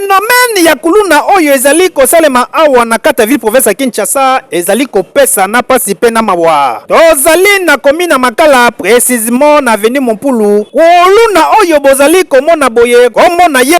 Phénomène ya kuluna oyo ezali kosalema awa na kati ya ville province ya Kinshasa ezali kopesa na pasi pe na mawa. Tozali na commune ya Makala, précisément na avenue Mompulu. Kuluna oyo bozali komona boye, kombo na ye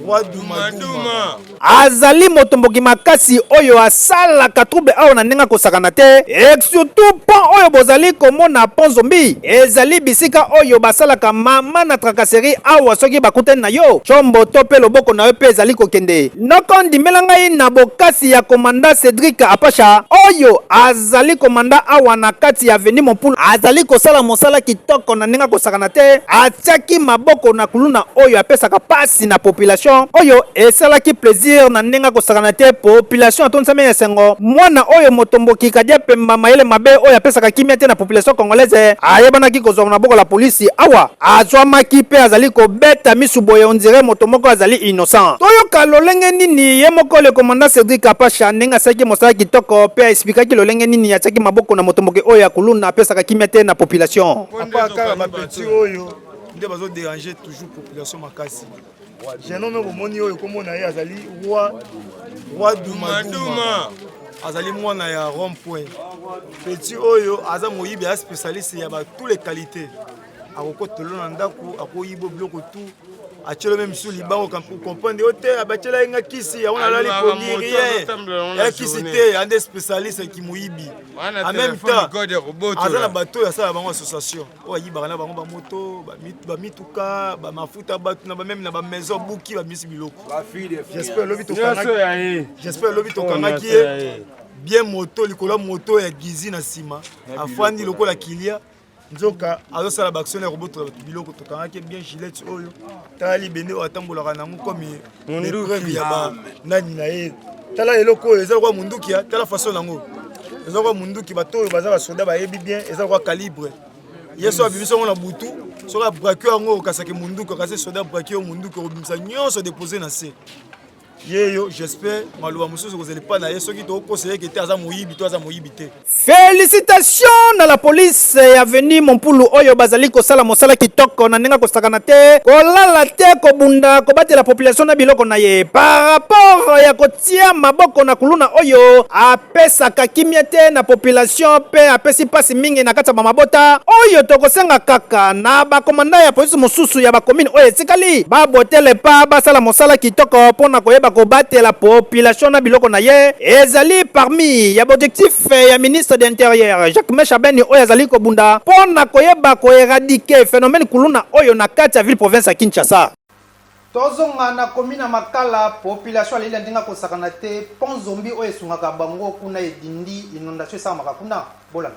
Roi Duma Duma. Azali motomboki makasi oyo asalaka trouble awa na ndenge akosakana te, et surtout pont oyo bozali komona, pont Zombi, ezali bisika oyo basalaka mama na tracasserie awa. Soki bakutani na yo, chombo to mpe loboko na yo mpe ezali kokende. Noko, ndimela ngai na bokasi ya commandant Cédric Apasha oyo azali commandant awa na kati ya avenue Mompulu, azali kosala mosala kitoko na ndenge akosakana te. Atiaki maboko na kuluna oyo apesaka pasi na population, oyo esalaki plaisir na ndenge akosakana te. Population atondisami ya esengo. Mwana oyo motomboki Kadia Pemba, mayele mabe, oyo apesaka kimia te na population congolaise, ayebanaki kozwa na maboko la polisi. Awa azwamaki mpe azali kobeta misu boye, on dirait moto moko azali innocent. Toyoka lolenge nini ye moko le commandant Cédric Apasha, ndenge asalaki mosala kitoko mpe aexplikaki lolenge nini atiaki maboko na motomboki oyo ya kuluna apesaka kimia te na population. Apa kaka bapetits oyo nde bazodéranger toujours population makasi. Jeune homme bomoni oyo, kombo na ye azali Roi Dumaduma, azali mwana ya rond point. Petit oyo aza moyibi, aza spécialiste ya ba tous les qualités. Akokotelo na ndako, akoyiba biloko tu, atielo meme misu libango, comprendre yo te. Abatiela ye nga kisi yango, nalali pongi, rien ya kisi te. Ande spécialiste ki moyibi. En même temps aza na bato oyo asala bango association, oyo ayibaka na bango bamoto, bamituka, bamafuta, bato na bameme na bamaison, buki bamisi biloko. J'espère lobi tokangaki ye bien. Moto likolo ya moto ya gizi na nsima, afandi lokola kilia, nzoka azosala baaction ya kobotola bato biloko. Tokangaki bien gilete oyo, tala libende oyo atambolaka nango comme preuve ya banani na ye. Tala eloko oyo eza lokola munduki, tala façon nango eza lokola munduki. Bato oyo baza basoda bayebi bien, eza lokola calibre. Ye so abimisi yango na butu, soki abraquer yango, okasaki munduki, okasi soda abraquer yo munduki, okobimisa nyonso dépose na se ye yo. J'espère maloba mosusu kozala epai na ye soki tokokosa yeke te, aza moyibi to aza moyibi te. Félicitation na la police ya avenue Mompulu oyo bazali kosala mosala kitoko na ndenge kosakana te, kolala te, kobunda, kobatela population na biloko na ye, par rapport ya kotia maboko na kuluna oyo apesaka kimia te na population mpe apesi mpasi mingi na kati ya bamabota. Oyo tokosenga kaka na bacommandant ya polisi mosusu ya bacommune oyo etikali, babotele pa basala mosala kitoko mpo na koyeba kobatela population na biloko na ye. Ezali parmi ya baobjectif ya ministre de l'Intérieur Jacques Shabeni oyo azali kobunda mpo na koyeba koéradiquer phénomène kuluna oyo na kati ya ville province ya Kinshasa. Tozonga na commune ya Makala. Population aleli na ndenge akosakana te. Pont Zombi oyo esungaka bango kuna edindi, inondation esalamaka kuna. Bolanda.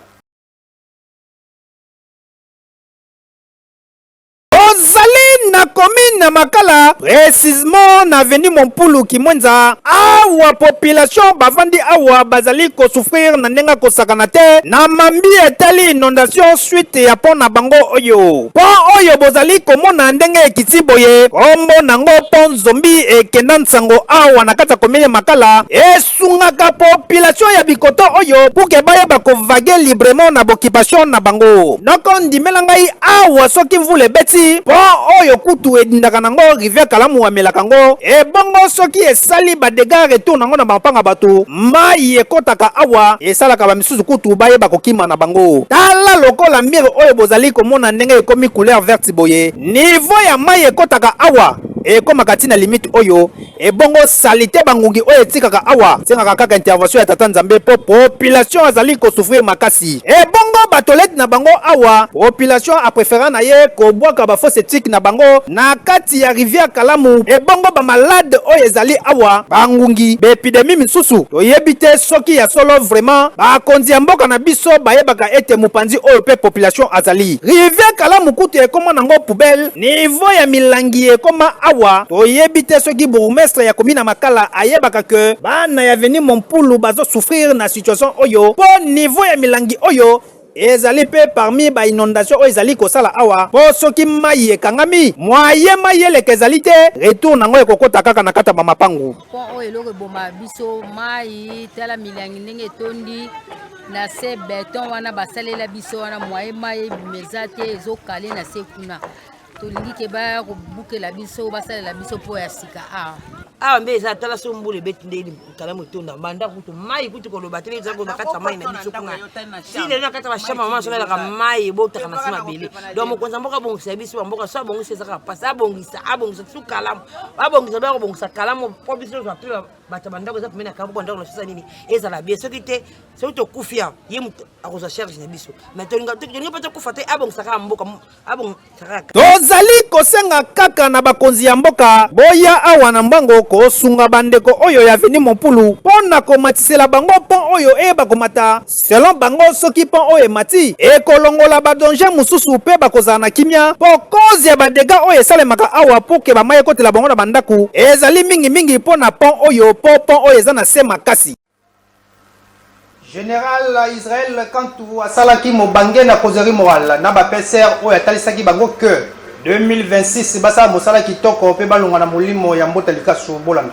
Ozali na commune na Makala, précisément na avenue Mompulu Kimwenza. Awa population bavandi awa bazali kosouffrir na ndenge kosakana te na mambi etali inondation suite ya pont na bango oyo. Pont oyo bozali komona ndenge ekiti boye, kombo nango pont Zombi, ekenda nsango awa na kati ya commune ya Makala. Esungaka population ya bikoto oyo pour que bayeba kovoguer librement na baoccupation na bango. Noko, ndimela ngai, awa soki mvula ebeti, pont oyo kutu edindaka nango, rivière Kalamu amelaka yango. Ebongo soki esali badégâts, retour nango na bamapanga, bato, mai ekɔtaka awa, esalaka bamisusu kutu bayeba kokima na bango. Tala lokola mur oyo bozali komona ndenge ekomi couleur verte boye, niveau ya mai ekɔtaka awa ekomaka ntina limite oyo. Ebongo saleté, bangungi oyo etikaka awa, esengaka kaka intervention ya tata Nzambe mpo population azali kosouffrir makasi. Ebongo batoilette na bango awa, population apréféra na ye kobwaka bafosse septique na bango na kati ya rivière Kalamu. Ebongo bamalade oyo ezali awa, bangungi, baépidémie misusu, toyebi te soki ya solo vraiment bakonzi ya mboka na biso bayebaka ete mopanzi oyo mpe population azali. Rivière Kalamu kutu ekóma nango poubelle, niveau ya milangi ekóma awa. Toyebi te soki bourgmestre ya commune ya Makala ayebaka ke bana ya avenue Mompulu bazosouffrir na situation oyo, mpo niveau ya milangi oyo ezali mpe parmi bainondation oyo ezali kosala awa, mpo soki mai ekangami, mwaye mai eleka ezali te, retour nango ekokota kaka na kati ya bamapangu. Pont oyo, eloko eboma biso mai. Tala milangi ndenge etondi na se. Béton wana basalela biso wana, mwaye mai ebima eza te, ezokale na se kuna. Tolingi ke baya kobukela biso, basalela biso mpo ya sika awa. Awa mbe eza, tala so mbula ebeti nde kalamu etonda banda kutu mai kutu koloba te, eza na kati ya mai na biso kuna si lelo na kati ya bashamba mama somelaka mai ebotaka na se mabele. Donc mokonzi ya mboka abongisa biso bamboka, so abongisi ezaka mpasi, abongisa abongisa su kalamu, abongisa baya kobongisa kalamu mpo biso tozwa mpe bato ya bandako eza pembeni ya kalamu, mpo bandako na biso eza nini ezala bien. Soki te, soki tokufi awa, ye moto akozwa charge na biso, mais tolingi mpe tokufa te, abongisa kaka mboka. Tozali kosenga kaka na bakonzi ya mboka boya awa na mbango kosunga bandeko oyo ya avenue Mompulu mpo na komatisela bango pont oyo eyeba komata. Selon bango, soki pont oyo emati, ekolongola ba danger mosusu mpe bakozala na kimia mpo cause ya ba degats oyo esalemaka awa pour que ba mayi ekotela bango na ba ndaku ezali mingi mingi mpo na pont oyo mpo pont oyo eza na se makasi. General Israël Kantu asalaki mobange na causerie morale na ba PCR oyo atalisaki bango que 2026 basala mosala kitoko mpe balonga na molimo ya Mbuta Likasu. Bolanda.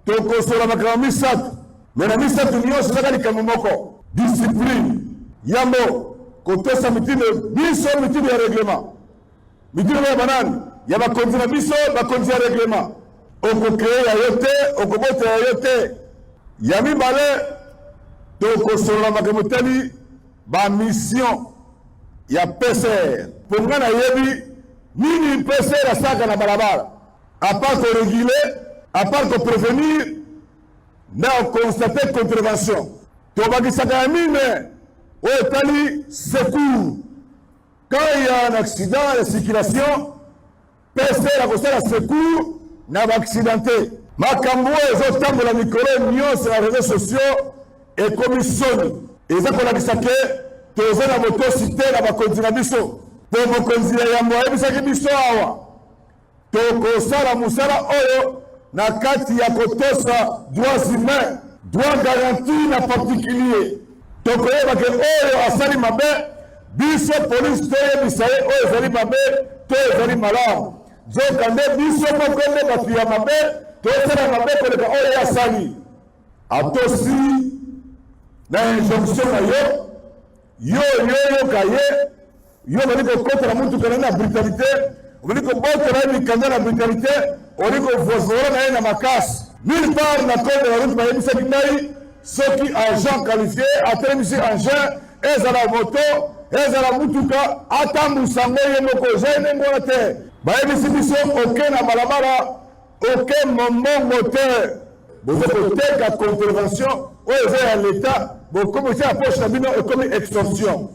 Tokosola makambo misatu, me na misatu nyonso ezaka likambo moko, discipline. Yambo kotosa mitindo biso, mitindo ya reglement, mitindo ya banani, ya bakonzi na biso, bakonzi ya reglement. Okokreye ya yo te, okobota ya yo te. Ya mibale, tokosolola makambo etali bamission ya PCR, mpo ngai nayebi nini PCR asalaka na balabala. À part ko reguler, à part ko prevenir na ko constater contravention, tobakisaka ya mine oyo etali secours. Quand il y a un accident ya circulation, PCR akosala secours na ba accidente. Makambo oyo ezotambola mikolo nyonso na réseaux sociaux ekomi soni, eza kolakisa ke toza na botosi te na bakonzi na biso. Mpo mokonzi ya yambo ayebisaki biso awa, Tokosala mosala oyo na kati ya kotosa droits humains, droit garanti na particulier. Tokoyeba ke oyo asali mabe, biso police toyebisa ye oyo ezali mabe to ezali malamu. Nzoka nde biso moko nde bato ya mabe, tosala mabe koleka oyo ye asali. Atosi na injonction na yo, yo yoyoka ye. Yo ozali kokota na motuka na ye na brutalite, ozali kobotola ye mikanda na brutalite, ozali kovozola na ye na makasi. Nulle part na code de la route bayebisaki ngai soki agent qualifie atelemisi engin, ezala moto ezala motuka, atambusa yango ye moko. Eza ndenge wana te. Bayebisi biso oke na balabala oke mombongo te, boza koteka contravention oyo eza ya leta, bokomi ya poche na bino, ekomi extorsion.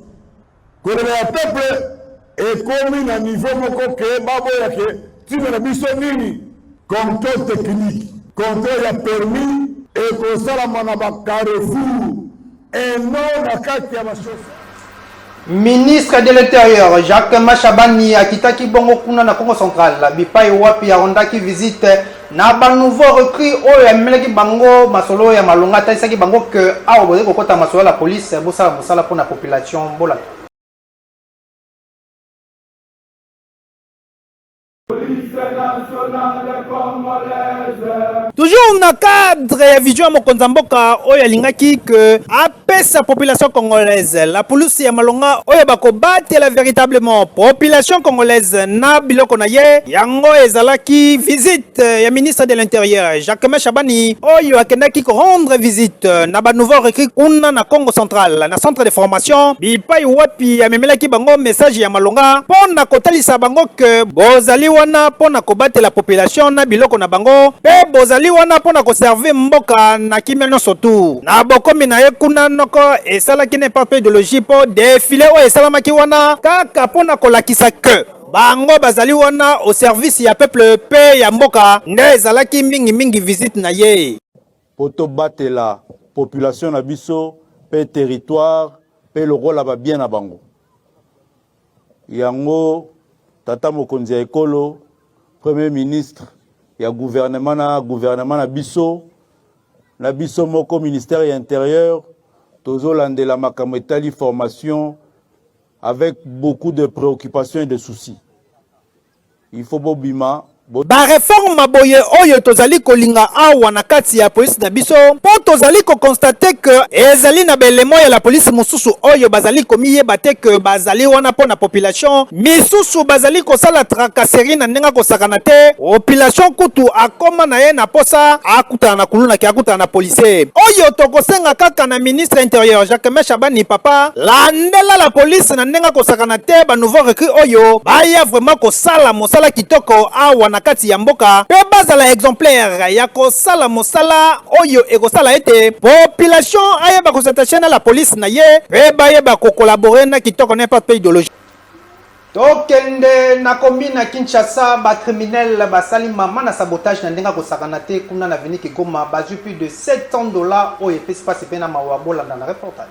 Kolela ya peuple ekomi na niveau moko ke baboya ke ntina na biso nini? Controle technique, controle ya permis ekosalama na ba carrefour et non na kati ya ba chaussées. Ministre de l'Intérieur Jacques Mashabani akitaki bongo kuna na Congo central bipai wapi arendaki visite na ba nouveau recrue oyo amemelaki bango masolo ya malonga, atalisaki bango que awa bozali kokota masolo ya la police, bosala mosala mpo na population. Bolanda. Toujours na cadre ya vision ya mokonzi ya mboka oyo alingaki que apesa population congolaise la police ya malonga oyo bakobatela véritablement population congolaise na biloko na ye, yango ezalaki visite ya ministre de l'Intérieur Jacquemain Shabani oyo akendaki ko rendre visite na ba nouveau recrue kuna na Congo central na centre de formation bipai wapi amemelaki bango message ya malonga mpo na kotalisa bango ke bozali wana mpo na kobatela population na biloko na bango mpe bozali wana mpo na koservir mboka na kimia nyonso tu. Na bokomi na ye kuna noko esalaki ne pas mpe ideologie mpo defile oyo esalamaki wana kaka mpo na kolakisa ke bango bazali wana au service ya peuple mpe ya mboka nde ezalaki mingi mingi visite na ye. Mpo tobatela population na biso mpe territoire mpe lokola ba bien na bango. Yango tata mokonzi ya ekolo, premier ministre ya gouvernement na gouvernement na biso na biso moko ministère ya intérieur, tozolandela makambo etali formation avec beaucoup de préoccupations et de soucis. Il faut bobima, Ba reforme boye oyo tozali kolinga awa na kati ya police na biso mpo tozali ko constater que ezali na ba elements ya la police mosusu oyo bazali komiyeba te que bazali wana mpo na population, misusu bazali kosala tracasserie na ndenge kosakana te, population kutu akoma na ye na posa akutana na kuluna ke akutana na policier. Oyo tokosenga kaka na ministre interieur Jacquemain Shabani papa, landela la police na ndenge kosakana te, ba nouveau recrue oyo baya vraiment kosala mosala kitoko awa na kati ya mboka mpe bazala exemplaire ya kosala mosala oyo ekosala ete population ayeba kos'attacher na la police na ye mpe bayeba kocollaborer na kitoko n'importe pe idéologie. Tokende na commune ya Kinshasa, ba criminels basali mama na sabotage na ndenge kosakana te kuna na avenue Kigoma, bazwi plus de 700 $ oyo epesi pasi mpe na mawa. Bolanda na reportage.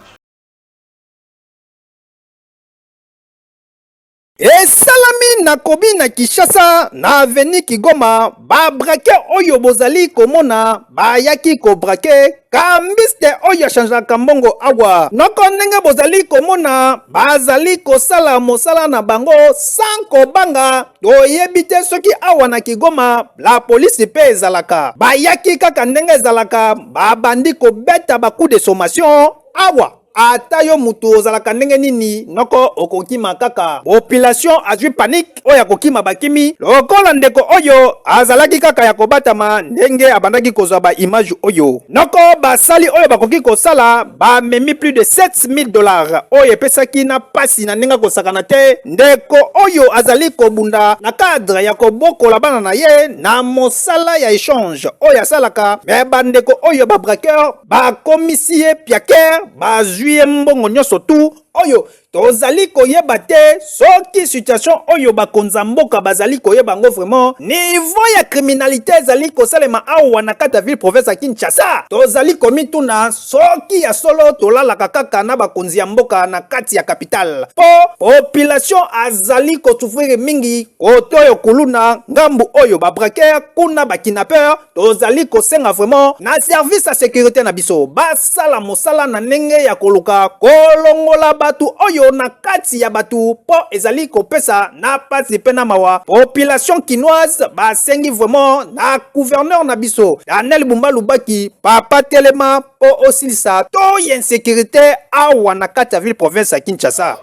Esalami na commune na Kinshasa na avenue Kigoma, babraqueurs oyo bozali komona bayaki kobraquer cambiste oyo achangeaka mbongo awa. Noko, ndenge bozali komona, bazali kosala mosala na bango sans kobanga. Toyebi te soki awa na Kigoma la polisi mpe ezalaka. Bayaki kaka ndenge ezalaka, babandi kobeta bacoups de sommation awa. Ata yo mutu ozalaka ndenge nini, noko, okokima kaka. Population azwi panique, oyo akokima bakimi. Lokola ndeko oyo azalaki kaka ya kobatama ndenge abandaki kozwa baimage oyo, noko, basali oyo bakoki kosala, bamemi plus de 7000 $ oyo epesaki na pasi na ndenge akosakana te. Ndeko oyo azali kobunda na cadre ya kobokola bana na ye na mosala ya échange oyo asalaka, me bandeko oyo babraqueurs bakomisi ye piquer, bazwi ye mbongo nyonso tu. Oyo tozali koyeba te soki situation oyo bakonza mboka bazali koyeba yango vraiment, niveau ya criminalité ezali kosalema awa na kati ya ville province ya Kinshasa. Tozali komituna soki ya solo tolalaka kaka na bakonzi ya mboka na kati ya capitale, mpo population azali kosouffrir mingi. Kote oyo kuluna, ngambu oyo babraqueurs, kuna bakidnappeurs. Tozali kosenga vraiment na service ya sécurité na biso basala mosala na ndenge ya koluka kolongola bato oyo na kati ya bato, mpo ezali kopesa na pasi mpe na mawa. Population kinoise basengi vraiment na gouverneur na biso Daniel Bumba Lubaki, papa, telema mpo osilisa to ya insécurité awa na kati ya ville province ya Kinshasa.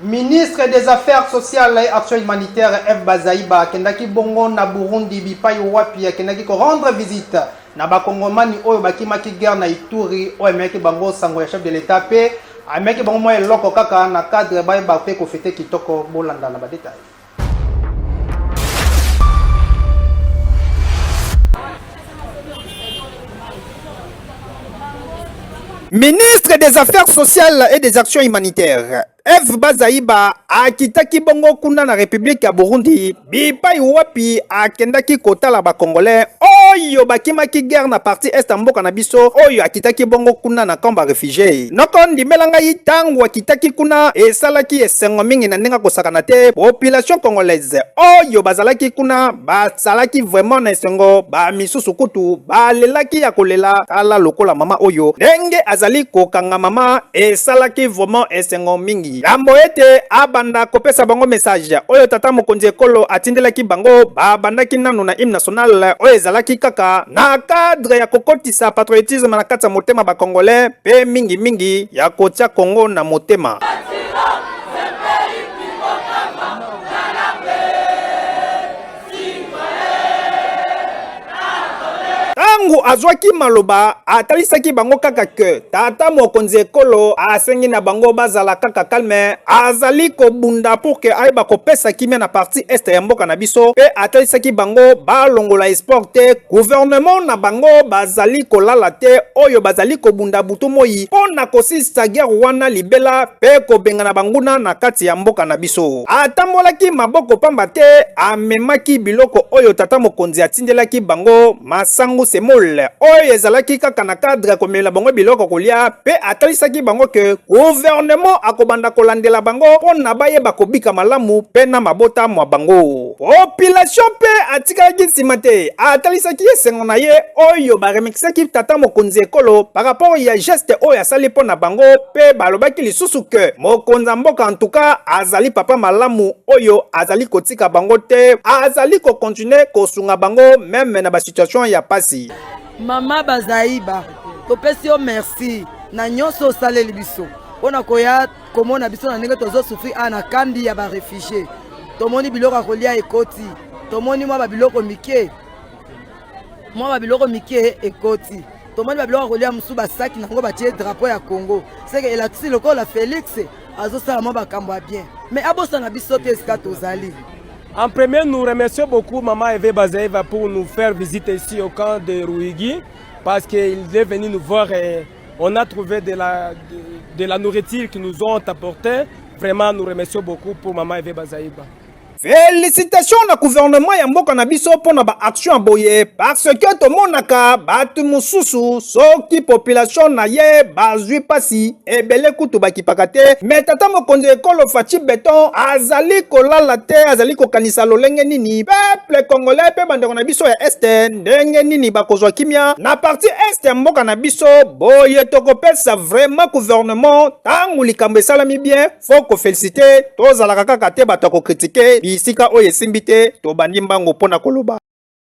Ministre des Affaires sociales et Action humanitaire Eve Bazaiba akendaki bongo na Burundi, bipai wapi akendaki korendre visite na bakongomani oyo bakimaki guerre na Ituri, oyo amemaki bango sango ya chef de l'État mpe amemaki bango mwa eloko kaka na cadre bayeba mpe kofêter kitoko. Bolanda na badétails. Ministre des Affaires sociales et des Actions humanitaires Eve Bazaiba akitaki bongo kuna na République ya Burundi, bipai wapi akendaki kotala bakongolais oyo bakimaki guerre na partie est ya mboka na biso, oyo akitaki bongo kuna na camp baréfugiés. Noko, ndimela ngai, ntango akitaki kuna esalaki esengo mingi na ndenge akosakana te. Population congolaise oyo bazalaki kuna bazalaki vraiment na esengo, bamisusu kutu balelaki ya kolela. Tala lokola mama oyo ndenge azali kokanga mama, esalaki vraiment esengo mingi. Yambo ete abanda kopesa bango message oyo tata mokonzi ekolo atindelaki bango, babandaki nanu na hymne national oyo ezalaki kaka na cadre ya kokotisa patriotisme na kati ya motema bakongolais mpe mingimingi ya kotia Kongo na motema. Ntango azwaki maloba, atalisaki bango kaka ke tata mokonzi ekolo asengi na bango bazala kaka calme, azali kobunda pour ke ayeba kopesa kimia na partie est ya mboka na biso. Mpe atalisaki bango balongola espoir te, gouvernement na bango bazali kolala te, oyo bazali kobunda butu moi mpo na kosilisa guerre wana libela mpe kobengana banguna na kati ya mboka na biso. Atambolaki maboko pamba te, amemaki biloko oyo tata mokonzi atindelaki bango, masangu, semo. semoule oyo ezalaki kaka na cadre ya komemela bango biloko kolia, mpe atalisaki bango ke gouvernement akobanda kolandela bango mpo na bayeba kobika malamu mpe na mabota mwa bango. Population mpe atikalaki nsima te, atalisaki esengo na ye oyo baremerciaki tata mokonzi ekolo par rapport ya geste oyo asali mpo na bango, mpe balobaki lisusu ke mokonzi ya mboka en tout cas azali papa malamu oyo azali kotika bango te, azali kocontinuer kosunga bango même na basituation ya pasi. Mama Bazaiba, topesi yo merci na nyonso osaleli biso mpona koya komona biso na ndenge tozosouffrir awa na kambi ya baréfugiés. Tomoni biloko ya kolia ekoti, tomoni mwa babiloko mike, mwa babiloko mike ekoti. Tomoni babiloko ya kolia mosusu, basaki nango batie drapeau ya Congo, seke elakisi lokola Félix azosala mwa makambo ya bien, mais abosana biso te esika tozali. En premier, nous remercions beaucoup Maman Eve Bazaïba pour nous faire visite ici au camp de Ruigi parce qu'il est venu nous voir et on a trouvé de la nourriture qu'ils nous ont apportée. Vraiment, nous remercions beaucoup pour Maman Eve Bazaïba. Félicitation na gouvernement ya mboka na biso mpo na baaction ya boye, parce que tomonaka bato mosusu, soki population na ye bazwi mpasi ebele, kutu bakipaka te. Mais tata mokonzi ekolo Fatshi Béton azali kolala te, azali kokanisa lolenge nini peuple congolais mpe bandeko na biso ya Est, ndenge nini bakozwa kimia na partie Est ya mboka na biso. Boye tokopesa vraiment gouvernement, ntango likambo esalami bien, faut koféliciter. Tozalaka kaka te bato ya kocritiquer. Bisika oyo esimbi te, tobandi mbango mpo na koloba.